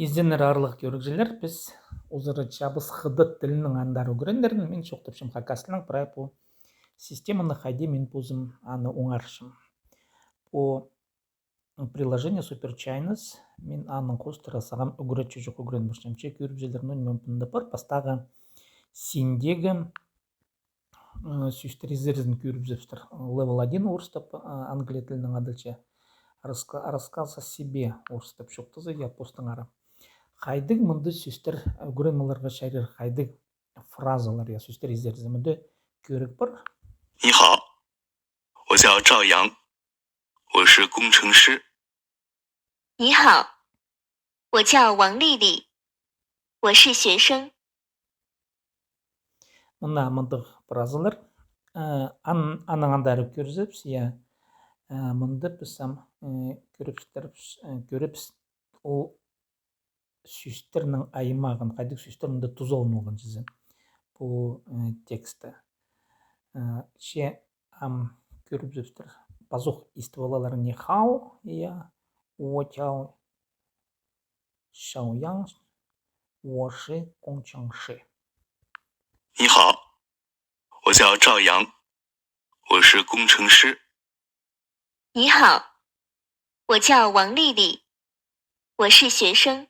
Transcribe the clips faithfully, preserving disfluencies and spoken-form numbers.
Изеннер, аарлығ кӧрігҷілер, піс узаратчабыс хыдат тілінең андар ӱгренерні. Мин чоохтапчам хакас тілінең, прай пу системаны хайди мин позым аны оңарчам. Пу приложение Супер Чайнес, мин аның хоостыра сағам ӱгретчі чох ӱгрен парчам. Че кӧрібізерлер, ну, ниме пында пар, пастағы синдегі э, сӧстер изерзін кӧрібізерзер. Левел один орыстап, э, англия тілінең адалча. Раска-, рассказ о себе орыстап чоохтаза, я, постың ара. Хайдағ мында сӧстер ӱгрен аларға чарир, хайдағ фразалар, я, сӧстер изерзін. Мында кӧрік пар. 你好，我叫赵阳，我是工程师。 你好，我叫王丽丽，我是学生。 Мына мындағ фразалар. Э, ан-, анаң андар кӧрзебіс, я. Э, мында піс ам, э, кӧрібіс, э, кӧрібіс ол сӧстернің аймағын, хайдағ сӧстер мында тузаланылған чізе. Пу, э, тексті. Э, че ам кӧрібізерзер. Пазох истіп алалар: 你好, я, 我叫赵阳, 我是工程师. 你好，我叫赵阳，我是工程师。 你好，我叫王丽丽，我是学生。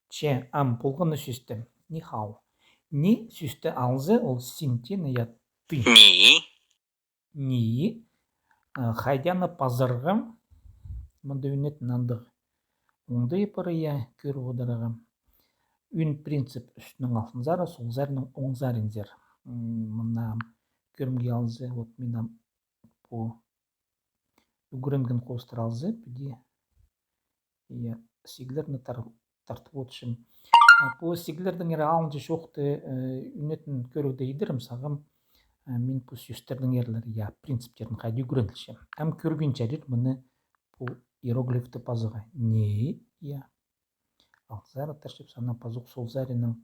Че ам полған на сӧсті. 你好. 你 сӧсті алза, ол син теені, я, ты. 你. 你. А, хайди аны пазарға, мында ӱнетін андағ оңдай пар, я, кӧріп одырарға. Ӱн принцип: ӱстӱнең алтынзар, солзарынаң оңзарынзар. М, мына кӧрімге алза, вот мин ам пу ӱгренген хоостыра алза, піди, я, сиглерні тар-, тартып одырчам. А, пу сиглердеңер алынҷа чоохты, э, ӱнетін кӧрігде идерім, сағам, э, мин пу сӧстердеңерлер, я, принциптерін хайди ӱгренілче. Ам кӧрбин чарир мыны пу иероглифті пазарға. 你, я. Алтынзар тартчабыс, анаң пазох солзарынаң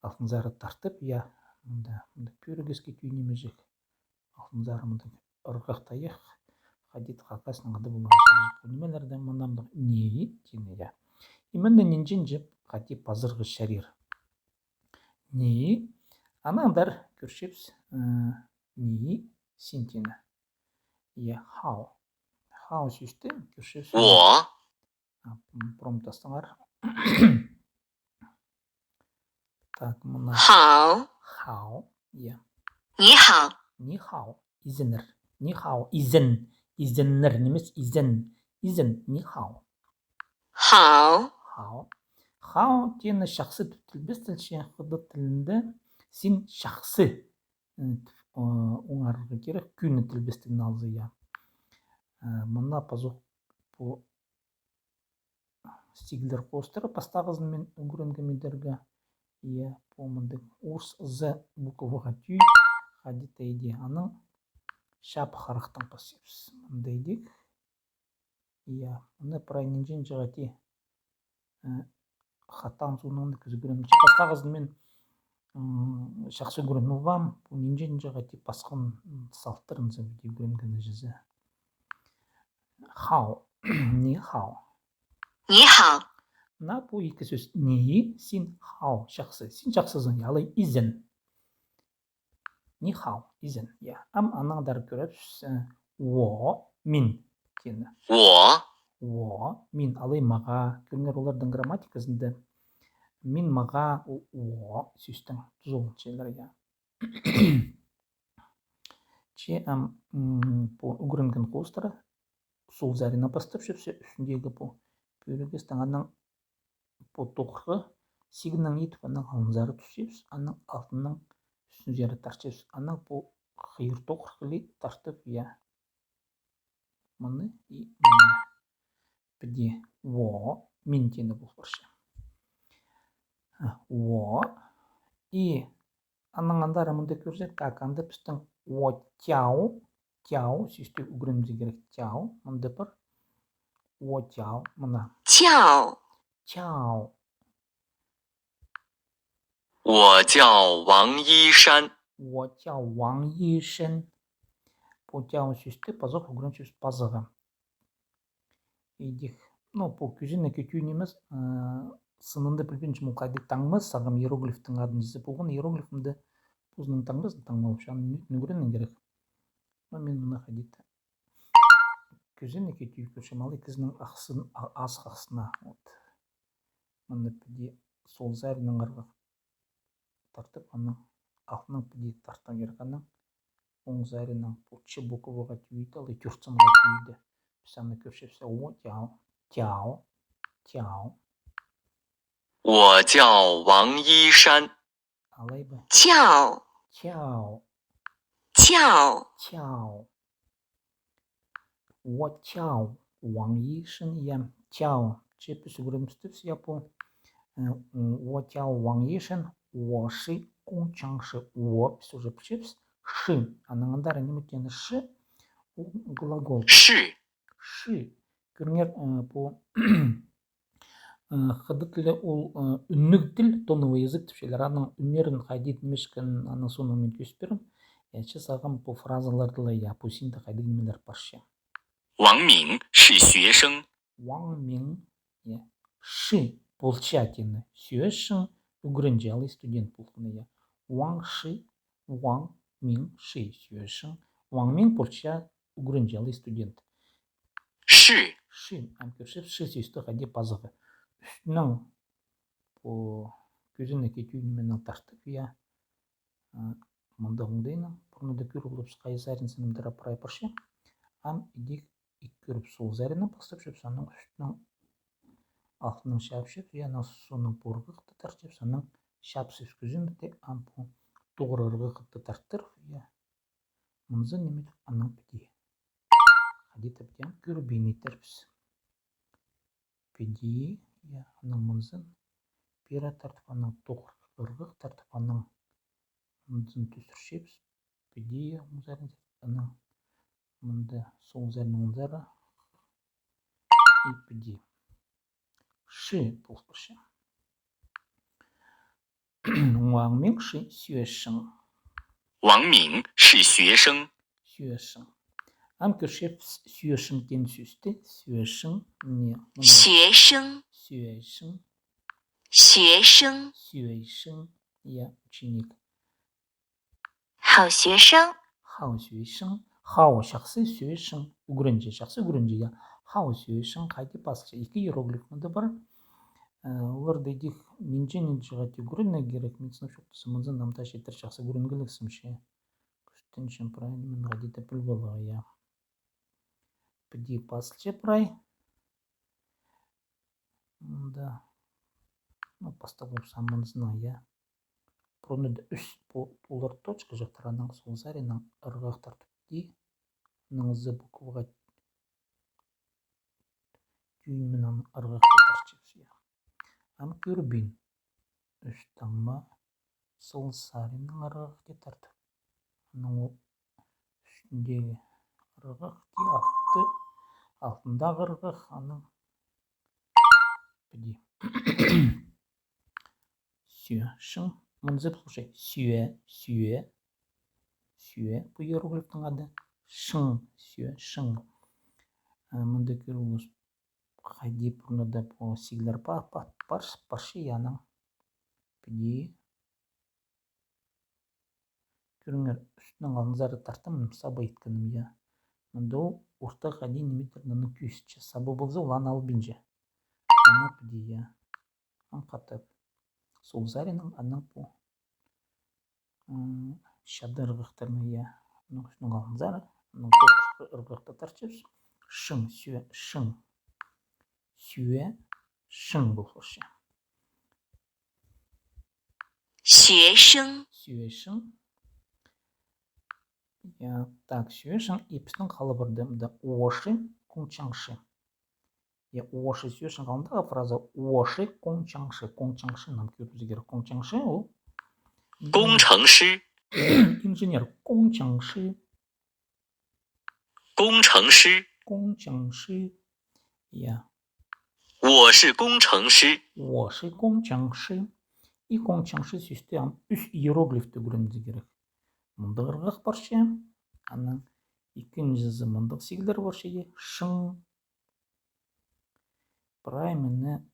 алтынзар тартып, я. Мында, мында пӧрігеске тӧӧй нимеҷек. Алтынзар мындағ ырғах тайах, хайди хакаснаң ады поларға чарир. Пу нимелердең мынамдағ 你 теені, я. И мында нинҷе-нинҷе хайди пазарға чарир. 你. Анаң андар кӧрчебіс, э, 你, син теені. Я, 好. 好 сӧсті кӧрчебіс. 我. А, м, промптастаңар. Так, мына. 好. 好, я. 你好. 你好, изеннер. 你好, изен. Изеннер нимес, изен. Изен, 你好. 好. 好. 好 теені чахсы тіп тілбестелче хыдат тілінде. Син чахсы, м, тіп, э, оңарарға кирек, кӧні тілбестегін алза, я. Э, мына пазох пу сиглер хоостыра, пастағызын мин ӱгренгем идерге. Я, пу мындағ орыс з букваға тӧӧй, хайди-да иди. Анаң чапых арахтаң пасчабыс. Мында идӧк. Я, мына прай нинҷе-нинҷе хати, э, хатаан соонаң кізі ӱгренче. Пастағызын мин, м, чахсы ӱгреніп албаам, пу нинҷе-нинҷе хати пасхан, м, салтырынзар піди ӱгренген чізе. 好, 你好. 你好. 那 пу ікі сӧс. 你, син, 好, чахсы. Син чахсызың, я, алай изен. 你好, изен, я. Ам анаң андар кӧрербіс, э, 我, мин теені. 我. 我, мин, алай мағаа. Кӧріңер, олардың грамматиказында мин, мағаа, ол 我 сӧстең тузаланчалар, я. Че ам, м, пу ӱгренген хоостыра солзарынаң пастапчабыс, ӱстӱндегі пу пӧрігестең, анаң пу тоғырға сигнең итіп, анаң алтынзар тутчабыс, анаң алтынаң ӱстӱнзер тартчабыс, анаң пу хыйыр тоғырға ли тартып, я. Мыны и мыны. Піди 我, мин теені пол парча. А, 我. И анаң андар мында кӧрзер, так, анда пістің 我叫, 叫, сӧсті ӱгренімзер кирек, 叫, мында пар. 我叫, мына. 叫. 叫. 我叫王一山。我叫王一山. 我叫 сӧсті пазох ӱгренчебіс пазарға. Идӧк, Ну, пу кӧзенек тӧӧй нимес, э, сынында пілбинчем ол хайдағ таңма, сағам иероглифтің адын чізе полған, иероглиф мында позының таңмазын таңмалапча, аны ӱгренерге кирек. Ну, мин мына хайди-да кӧзенек тӧӧй кӧрчем, ал кізінің ахсын, а-, ас ахсына. Вот. Мына піди сол саринаң ырғах тартып, анаң алтынаң піди тартарға кирек, анаң оң саринаң пу ч букваға тӧӧйді, алай тӧрт санға тӧӧйді. Піс аны кӧрчебіс, о, тяо, тяо, тяо. 我叫王一山。 Алай ба? 叫， Тяо, 叫。 Тяо. 我叫王一山, я, тяо. Че піс ӱгренібіс, я, пу. Э, м, 我叫王一山, 我是工程师, 我, піс уже пілчебіс, 是. Анаң андар ниме теені, 是, ол глагол. 是。 是. Кӧріңер, э, пу Э, хыдат тілі ол, э, ӱнніг тіл, тоновый язык тіпчелер. Аның ӱннерін хайди нимес ікенін, аның соонаң мин кӧзіт пирем. Я, че сағам пу фразаларда ла, я, пу синде хайдағ нимелер парча. 王明是学生。 Ваң Минг, я, ши полча теені, 学生, ӱгренҷі, алай студент полған, я. Ваң ши, Ваң Минг ши, 学生. Ваң Минг полча ӱгренҷі, алай студент. 是。 Ши, ам кӧрчебіс, ши сӧсті хайди пазарға. Ӱстӱнең пу кӧзенек тӧӧй нименең тартып, я. А, мында оңдайнаң, пурнада кӧр поларбыс, хай сарин сынымдыра прай парча. Ам идӧк ик кӧріп, сол саринаң пастапчабыс, анаң ӱстӱнең алтынаң чапчабыс, я, анаң соонаң пу ырғахты тартчабыс, анаң чапсабыс кӧзенекті, ам пу тоғыр ырғахты тартырып, я. Мынзын ниме, анаң піди. Хайди тіп, я, кӧрбин итербіс. Піди, я, анаң мынзын пеер тартып, анаң тоғыр ырғах тартып, анаң мынзын тӱсірчебіс. Піди, я, оң сарин, анаң мында сол сарин оң сары. И піди. Ши полып парча. 王明是学生。 王明是学生。 学生. Ам кӧрчебіс 学生 теен сӧсті, 学生, не, мына. 学生。 学生. 学生。 学生, я, ученик. 好学生。 好学生. Хау чахсы, 学生 ӱгренҷі, чахсы ӱгренҷі, я. 好学生 хайди пазылча, ікі иероглиф мында пар. Э, оларны идӧк нинҷе-нинҷе хати ӱгренерге кирек, мин сынап чоохтазам, мынзын ам даа читіре чахсы ӱгренгелек сымча. Кӱстенчем прай ниме хайди-да піліп аларға, я. Піди пазылча прай. Мында, ну, пастап полза мынзынаң, я. Пурнада ӱс пу-, пулар точка чахтар, анаң сол саринаң ырғах тартып, піди. Анаң з букваға тӧӧй нименең ырғахты тартчабыс, я. Ам кӧрбин. Ӱс таңма сол саринаң ырғахты тартып. Анаң ол ӱстӱндегі ырғах, ти, алты, алтындағы ырғах, анаң піди. 学生. Мынзы полча сюе, сюе, сюе, пу иероглифтің ады. 生, 学生. Э, мында кӧріңер, хайди пурнада пу сиглер па-, па-, парс-, парча, я, анаң піди. Кӧріңер, ӱстӱнең алнынзар тартам, саба иткенім, я. Мында ол орта хайди ниме тір, анаң кӧзітче. Саба полза, ол аны албинча. Анаң піди, я. Ам хатап. Сол саринаң, анаң пу. М, чады ырғахтарны, я. Анаң ӱстӱнең алнынзар, анаң тоғыр ырғахты тартчабыс. 生, сюе, 生. Сюе, 生 полча. 学生. 学生. Я, так, 学生, и пістің хал парды мында 我是工程师. Я, 我是学生 халындағы фраза 我是工程师, 工程师 нам кӧрібізерге кирек, 工程师 ол. 工程师. Инженер, 工程师. 工程师. 工程师. Я. 我是工程师. 我是工程师. И 工程师 сӧсті ам ӱс иероглифті ӱгренерге кирек. Мындағ ырғах парча, анаң ікінҷізі мындағ сиглер парча, я, 生. Прай мин,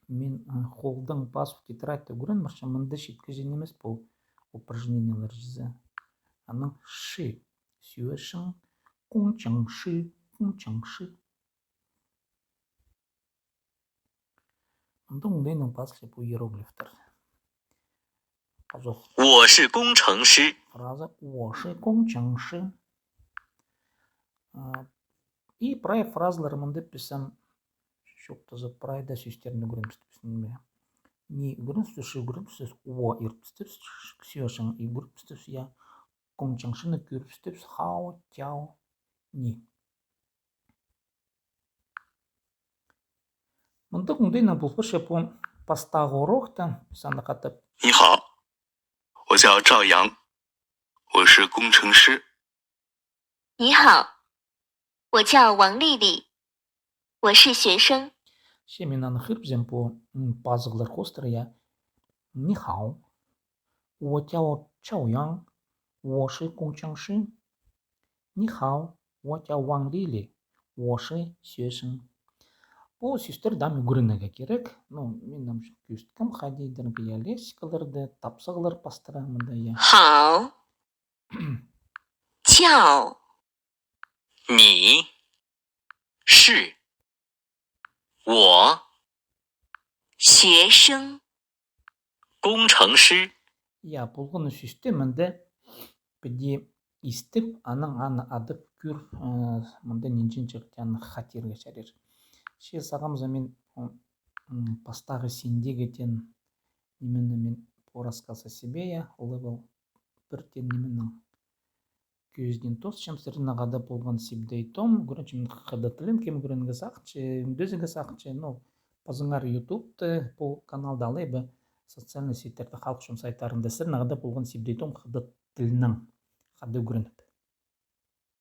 мин, ы, холдаң пазып тетрадьта ӱгрен парчам, мында читкіҷе нимес пу упражнениелер чізе. Анаң ши. Сӱӧшің, кунчаңши, кунчаңши. Мында оңдайнаң пазылча пу иероглифтер. Пазох. 我是工程师. Фраза 我是工程师. А, и прай фразалар мында піс ам чоохтаза прай даа сӧстерні ӱгренібістібіс. Ни ӱгренібістібіс, ӱгренібістібіс, 我 иртібістібіс, сӱӧшің ӱгренібістібіс, я, 工程师-ні кӧрібістібіс, 好, 叫, 你. Мындағ оңдайнаң пол парча пу пастағы урокта, піс аны хатап. 你好，我叫赵阳，我是工程师。你好，我叫王丽丽，我是学生。 Че мин аны хығырыбызам пу, м, пазығлар хоостыра, я. 你好，我叫赵阳，我是工程师。 你好，我叫王丽丽，我是学生。 Пу сӧстерні ам ӱгренерге кирек. Ну, мин ам кӧзіткем, хайди идерге, я, лексикаларны, тапсағлар пастыра мында, я. 好，叫，你，是，我，学生，工程师。 Я, полған сӧсті мында піди истіп, анаң аны адап кӧр, э, мында нинҷе чахтан хатирға чарир. Че сағам за мин, м, пастағы синдегі теен нимені мин пу рассказ о себе, я, левел пір теен нименең кӧзідең тоосчам. Сірернең хада полған Сибдей Том, ӱгренчем хыдат тілін, кем ӱгренерге сағынча, ӱндезерге сағынча, ну, пазыңар ютубты, пу каналда алай ба социальный сетьтерде, халых чон сайттарында. Сірернең хада полған Сибдей Том хыдат тілінең хада ӱгреніп.